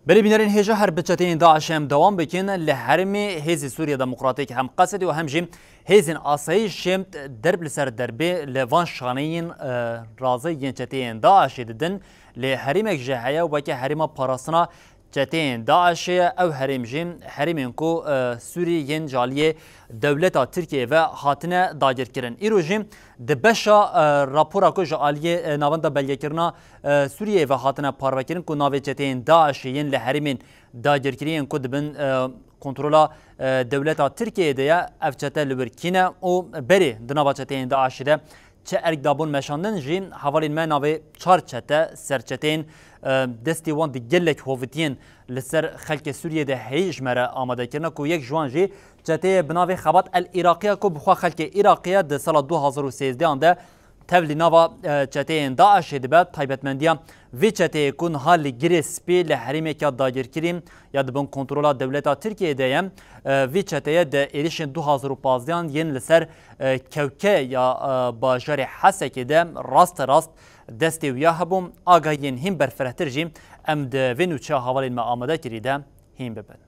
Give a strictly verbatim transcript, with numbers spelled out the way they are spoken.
Belê bînerên hêja, her bi çeteyên DAIŞ em dewam bikin. Li herêmê Hêzên Sûriya Demokratîk hem Qesedê û hem jî hêzên asayîşê derb li ser derbê li van şaneyên, e, razê yên çeteyên DAIŞê didin. Lê herêmek jî heye weke herêma parastina çeteyên DAIŞê ye. Ew herêm jî herêmên ku, e, Sûrî yên ji aliyê dewleta Tirkiyeyê ve hatine dagirkirin. Îro jî di beşa, e, rapora ku ji aliyê, e, Navenda Belgekirina, e, Sûriyeyê ve hatine parvekirin ku navê çeteyên DAIŞê yên li herêmên dagirkirî yên ku di bin, e, kontrola, e, dewleta Tirkiyeyê de ye, ev çete li wir kî ne û berê di nava çeteyên DAIŞê de çi erk dabûn meşandin jî, hevalên me navê çar çete, serçeteyên, e, destê wan di gelek hovitiyên li ser xelkê Sûriyê de heyî ji me re amade kirine ku yek ji wan jî çeteyê bi navê Xebat El Îraqiya ku bi xwe xelkê Îraqiya di sala du hazar û sêzdeh an de tevlî nava, e, çeteyên DAIŞê dibe. Taybetmendiya vê çeteyê ku niha li Girê Spî li herêmeke dagirkirî ya di bin kontrola dewleta Tirkiyeyê de ye. E, vê çeteye di êrişên du hazar û pazdeh an yên li ser, e, kewke ya, e, bajarê Hesekê de rasterast destê wî ya hebû. Agahiyên hîn berfirehtir jî em di vê nûçeya hevalên me amade kirî de hîn bibin.